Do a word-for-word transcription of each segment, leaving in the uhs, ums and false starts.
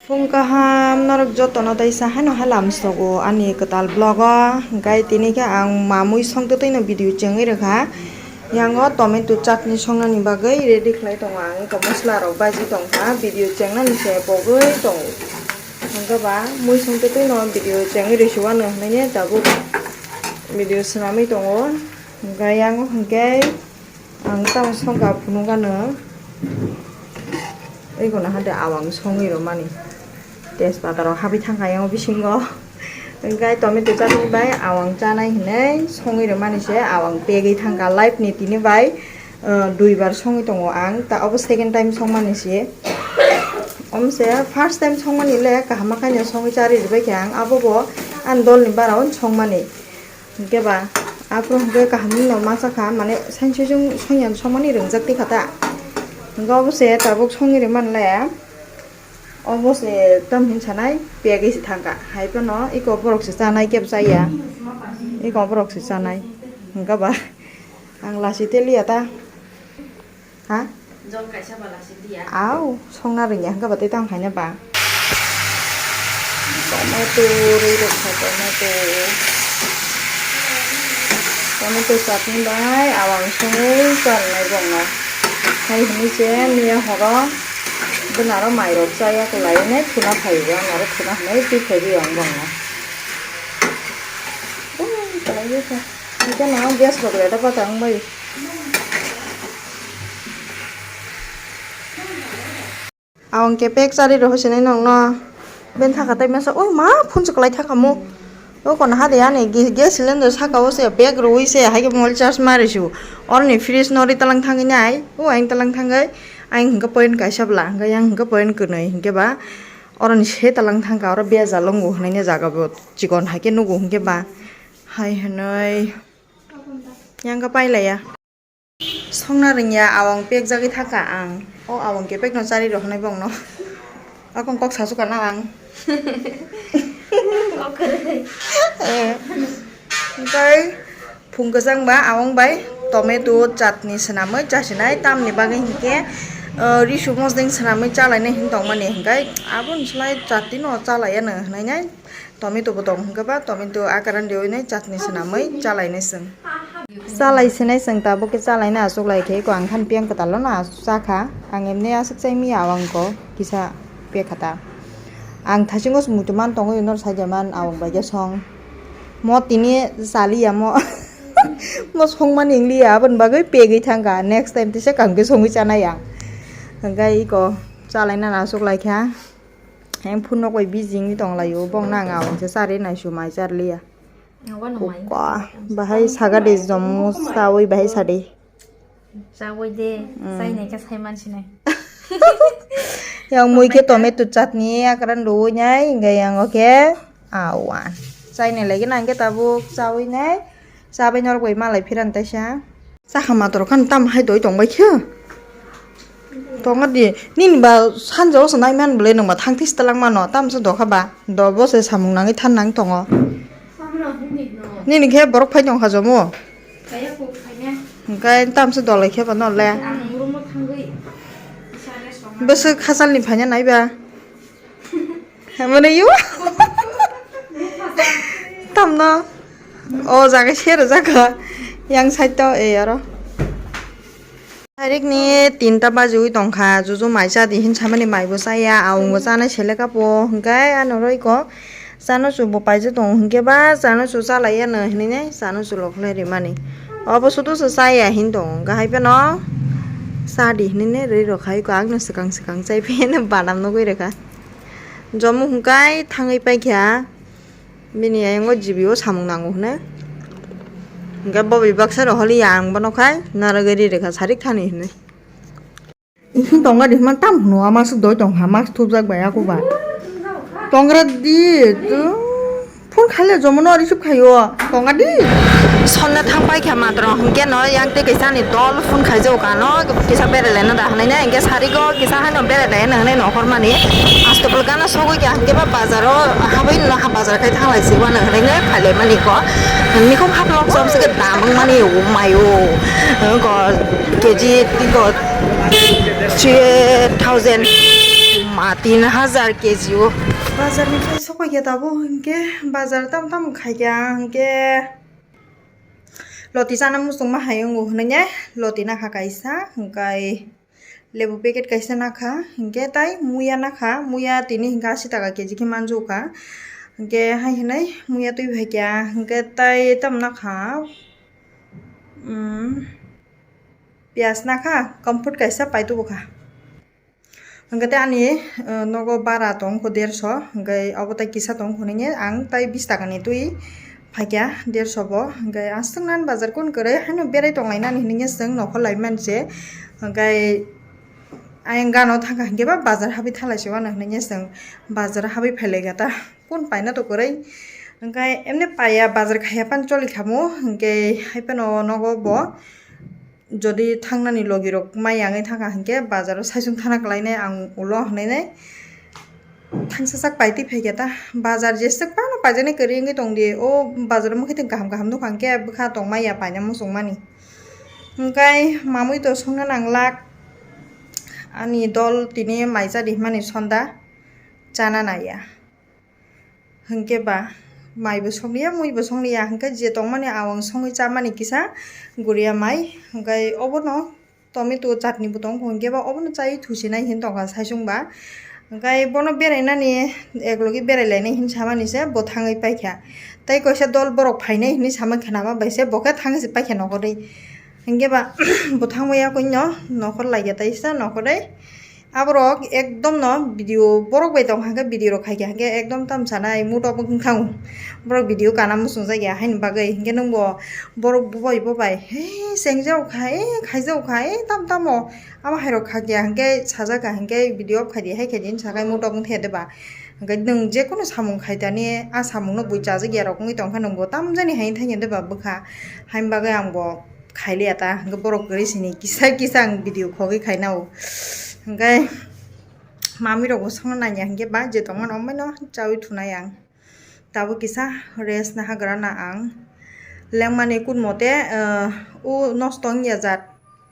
Phung kaham norok jotono teisa haino hai lamsogo ani kwtal vlog o. Hwnkhe tini khe ang mamui songtwtwino video chengwi rwkha. Yango tomato chutney songnani bagwi ready khlai tongo ang, eko masala rok baji tongkha, video chengnani se pogwi tongo. Hwnkhe ba mui songtwtwino video chengwi rwsiwano hwnwi tabuk video swnamwi tongo. Hwnkhe yango hwnkhe ang tamo songkha phunukgano. Ego no hade awang songwi rwmani. Tejpata rok habwi thangkha yang bisingo. Hwnkhe tomato chutney bai awang chanai hinwi songwi rwmani se awang pegwi thangkha life ni tini bai, uh, duibar songwi tongo ang. Ta obo second time songmani se. Omo se first time songmani le kaham khaino songwi charwi rwbaikha ang. Abo bo ani dolni bara o songmani. Hwnkhe ba, aphuru hwnkhe kaham no ma sakha, mane sainsi chwng songya songmani rwngjak tikha ta. Hwnkhe obo se tabuk songwi rwmani le, obo se tamo hin sanai, pegwi se thangkha. Hai phano eko borok se chanai, kebo chaya. Eko borok se chanai. Hwnkhe ba, ang lasi teliya ta. Ha? Jol kaisa bala si diya. Au, songna rwngya hwnkhe ba tei tamo khaina ba. Tomato rwi rwkha, tomato. Tomato chutney bai awang songwi charwnai bongno. Hai hwnwi se miya horo bwna aro mai rok chaya kwlai nai thuna phaibo, ano aro thuna hwnwi twi phaiwi ang bongno. Ui, kwlaiwi kha. Hwnkhe no gas rok reda bata wng bai. Awang kepek chari rw hoisinai nokno. Ben thaka tai masa, oi ma, phone se kwlai thaka mo. O kono hade ani gi-, gas cylinder saka o se bag rwi se, hai khe mobile charge ma rw su. Oroni fridge no ri talang thangwi nai, o ayang talang thangwi. Ayang hwnkhe point kaisa bwla, hwnkhe yang hwnkhe point kwnwi, hwnkhe ba oroni se talang thangkha, oro bejal wngo hwnwi jaga bo chikon hai khe nugo, hwnkhe ba hai hwnwi yang khe pailaiya. Songna rwngya, awang pekjagwi thangkha ang. O awang kepekno chari rw hwnwi bongno. Akon kok sasu kana ang. Kok kwrwi. Eh. Tei phung kwchang ba awang bai tomato chutney swnamwi chasinai, tamni bagwi hinkhe, eh, risu mosdeng swnamwi chalainai hin tongmani, hinkhe aboni slai chutney no chalaiyano hwnwi nai. Tomato bo tong hwnkhe ba, tomato akaran riwi nai chutney swnamwi chalainai chwng. Chalai sinai chwng tabuk khe chalaina achuk lai khe eko ang khan piyang kwtal no achuk chakha. Ang emni aswk chai miya awang ko kisa pekha ta. Ang thasingo muitu man tongwi nor saida man awang bai khe song. Mo tini chaliya mo. Mo songmani wng liya aboni bagwi pegwi thangkha. Next time tisa kaham khe songwi chanai ang. Hwnkhe eko chalaina achuk lai kha. Ang phone nok bai busy wngwi tong laio, bongno ang awang se chari naisu mai charliya. Ang wano mai. Ukwa, bahai saga de jomo chawi bahai sadi. Chawi de, mm, chai nai khe sai man sinai. Yang mui khe tomato chutney akran rwi nai, hingga yang oke awan. Chai nai lagi nang khe tabuk chawi nai. Chabai norok bai malai phiran taisa. Chakha matorok khan tam hai doi tong bai khe. Tongo di. Nini ba sanja o se nai man bwle nwng ba thang this talang mano. Tam se dokha ba. Do bo se samung nangwi than nang tongo. Nini khe borok phai tong kha jomo. Hwnkhe tam se dolai khe ba no le. Bwswk khachal ni phaina nai ba. Mane yo. Tamno. O jaga sero jaga. Yang side to e aro. Tarik ni tinta bajiwi tongkha. Juju mai cha di hin samani mai bo chaya. Aung bo chanai seleka po. Hingkai ano roi ko. Chano chu bo paijak tongo. Hingke ba chano chu chalai ano hinui nai. Chano chu loklai rimani. Obo sudu se chaya hin tongo. Hingke hai phano cha di hinui nai roi rok hai ko. Ang no swkang swkang chai pheno banam nugui rwkha. Jomo hwnkhe thangwi paikha, bini ayang o G B o samung nango hwnwi. Hwnkhe bo bai baksa rw holi ya, ang bono khai narwgwi ri rwkha sarik thani hwnwi. Ihi tonga di hwnma tam hwnwi, a mask doi tong ha, mask thupjak bai aku ba. Tongra di, tu. Phone khaile jomono receive khaio, tonga di. Sonna thang paikha matro, hwnkhe no yang tei kaisa ni dol phone khaijao kano, kisa berai laina da hwnwi na, hwnkhe sarigo kisa haino berai laina hwnwi no hormani. Astopol gana sogwi kha, hwnkhe ba bazaro habwi no ha bazar khai thang lai si wano hwnwi no phai lai mani ko. Nini kok hap lok som se dam wng mani, o mayo. Ko K G ko three thousand. Ah, tin hajar K G o. Bazar ni khai sokoi khe tabuk hinkhe bazar tam tam khai khe hinkhe loti chana muchungma hai wngo hinwi loti nakha kaisa, hinkhe lebu packet kaisa nakha, hinkhe tai muya nakha, muya tini hinkhe asi taka K G khe manjukha, hinkhe hai hinwi muya twi phaikha, hinkhe tai tamo nakha, um, piyaj nakha, comfort kaisa paitubukha. Hwnkhe tei ani, eh, nogo bara tongkho derso, hwnkhe obo tei kisa tongkho hinwi ang tei bis takani twi phaikha derso bo. Hwnkhe aswk nani bazar kun kwrwi haino berai tonglainani hinwi chwng nokho laimanse. Hwnkhe ayang gana thangkha hinkhe ba bazar habwi thalaisio ano hinwi chwng bazar habwi phailaikha ta. Kun paina to kwrwi. Hwnkhe emni paiya bazar khaiya phano cholikhamo, hwnkhe haiphano nogo bo. Jodi thangnani logirok mai yangwi thangkha hinkhe bazaro saichung thana kwlainai ang ulo hwnwi nai. Thangsa sak paitwi phaikha ta bazar jeswk phano paijaknai kwrwi wngwi tongdi. O bazaro mokhe kaham kaham nukha hinkhe bwkha tongmaya paina muchungmani. Hinkhe mamwi to songna nanglak ani dol tini mai chadi hwnmani sonda chana naiya. Hinkhe ba mai bo songya, mui bo songya, hinkhe je tongmani awang songwi chamani kisa guriya mai, hinkhe obono tomato chutney bo tong, hinkhe ba obono chai thusinai hin tongkha saichung ba. Hinkhe bono berainani eklogi berai lainai hin samani se bo thangwi paikha. Tei kaisa dol borok phainai hinwi sama khe nama bai se bo khe thangwi se paikha nokhorwi. Hinkhe ba bo thangwi yakoino nokhor laikha taisa nokhorwi. Aborok ekdom no video borok bai tong hwnkhe video rok khaikha hwnkhe ekdom tam sanai muto wng thango. Borok video kana muchungjak ya haini bagwi hwnkhe nwngbo borok bobai bobai he sengjak kha e khaijak kha e tam tamo amo hai rok khakya hwnkhe sajak kha hwnkhe video off khaidi hai khaidi hinwi sakai muto wng thaya de ba. Hwnkhe nwng jekunu samung khaitani a samung no bui chajak ya rok wngwi tongkha nwngbo tamjani hai thangya de ba bwkha haini bagwi ang bo. Khailiya ta, hwnkhe borok kwrwi sini kisa kisa ang video khogwi khaina o. Hwnkhe mamirokbo songna nangya hwnkhe ba je tongmani omoino chaui thunai ang. Tabuk kisa rest naha grana ang. Lengmani kun mote, eh, o nosto wngya jat,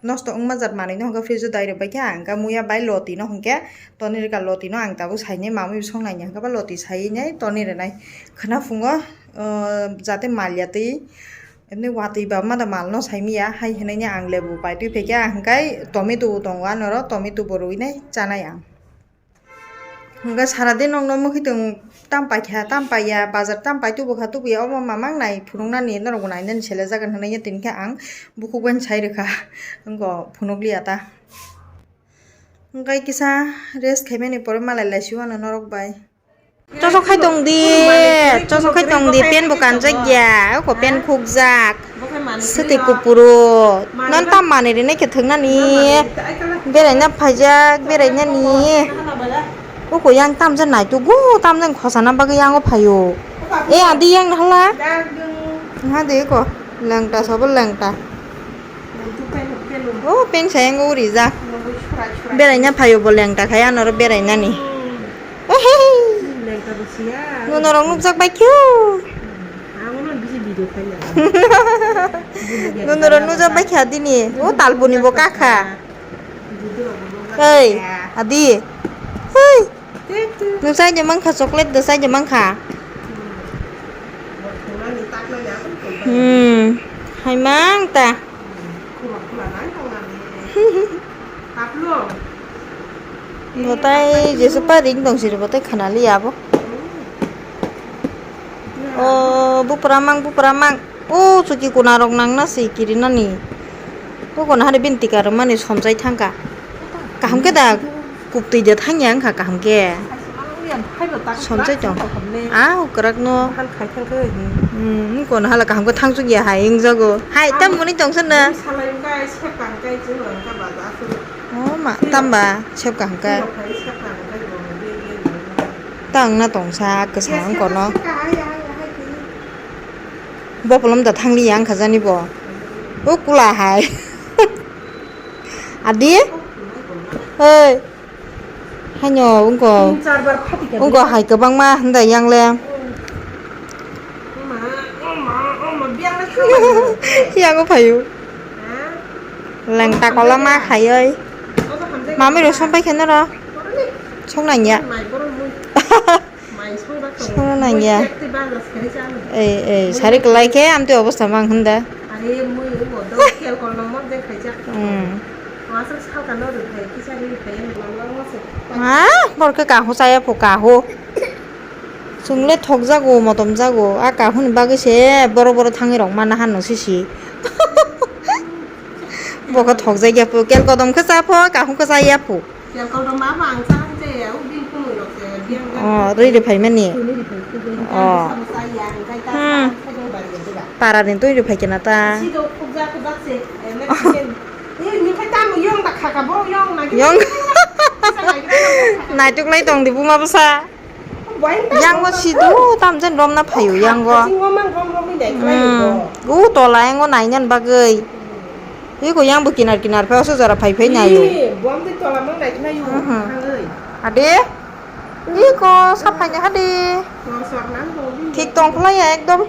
nosto wngma jat manwino hwnkhe fridge o dai rwbaikha ang. Hwnkhe muya bai lotino hwnkhe toni rwkha lotino ang tabuk sainai mamwi song nangya hwnkhe ba loti saiwi nai toni rwnai. Khwna phungo, eh, jate malya twi. Emni watwi ba mada mal no saimiya, hai hinui ni ang lebu paitwi phaikha, hwnkhe tomato bo tongo anoro, tomato bo rwui nai chanai ang. Hwnkhe sara din nokno mwkhwtwng tam paikha, tam paiya, bazar tam pai tubukha, tubuya omo mamang nai phunuknani norokbo nainani sele jagan hinui tini khe ang bukhuk bai sai rwkha, wngkha phunukliya ta. Hwnkhe kisa rest khaimani pore malai laisio ano norok bai. Chosok khai tong di, chosok khai tong di, pen bo kanjak ya, oko pen khukjak. Swtwi kupuro. Non tam manwi rinai khe thwknani. Beraina phaijak, berainani. Oko yang tamjak naitugo, tamjak khosana bagwi yango phaio. E adi yang nahala. Naha de eko, lengta sobo lengta. O pen sayango rijak. Beraina phaio bo lengta khai anoro berainani. Lengta bo siya. Nunorok nukjak bai khe. Ang ono bisi video khaina. Nunorok nukjak bai kha dini. O talpuni bo kakha. Video rok bo nukjak bai kha. Hei, adi. Hei. Nukjak de mankha chocolate de chai de mankha. Hmm. Hai mang ta. Botai jesu pa ring tong siri botai khana liya bo. O bupra mang bupra mang. O chuki kuna rok nang na si kiri nani. O kono hari bin tika rwmani somjai thangka. Kaham ke da kuptwi de thangya wngkha kaham ke. Somjai tong. Ah, kwrak no. Hmm, kono hala kaham ke thangchuk ya hai wngjago. Hai tam muni tong sana. Oh ma, tamba sep kaham ke. Tang na tong sa kwsa wng kono. Bopolom da thangli yang khajani bo. O kula hai. Adi? Hei. Haino wngko. Wngko hai kwbangma hwnda yang le. Yango phaio. Lengta kola ma khaioi. Mami rosong pai khe noro. Song nangya. Mai borok mui. Mai song jak tongo. Song nangya. Mui tek tei bajas kari chano. Ei, ei, sari kwlai khe amtwi obostha mang hwnda. Are mui bo do kel kol no mor de khai jak. Hmm. Masa salka no rw khai, kisa rw khai, ang mang mang se. Ha, borok khe kahu chaya phu, kahu. Chwng le thokjago, motom jago. A kahuni bagwi se boro boro thangwi rok mana hano sisi. Bokha thokjak ya phu, kel kodom khe cha pho, kahung khe cha ya phu. Kel kodom ma ba ang cha hwn che, o bin phunui rok se, biang biang. Oh, rwi rwi phai mani. Tuni rwi phai, tuni rwi phai, oh. Sa bo cha ya, ang kai ta, hmm, sa, sa dong bari ya, diba? Para ni twi rwi phai kena ta. Si do khukjak khukjak se, eh, na chicken. Eh, ni khai ta mo yong da kha kha bo, yong na. Yong. Sa na ki ta mo kha kha. Naituk lai tong di buma bwsa. Yango sidu tamjen romna phaio yango. Hmm. U tola yango nainan bagwi. Iko yang bo kinar kinar phe oso jora phai phai naio. Ade. Iko sa phaina hade. Thik tong khlai ya ekdom.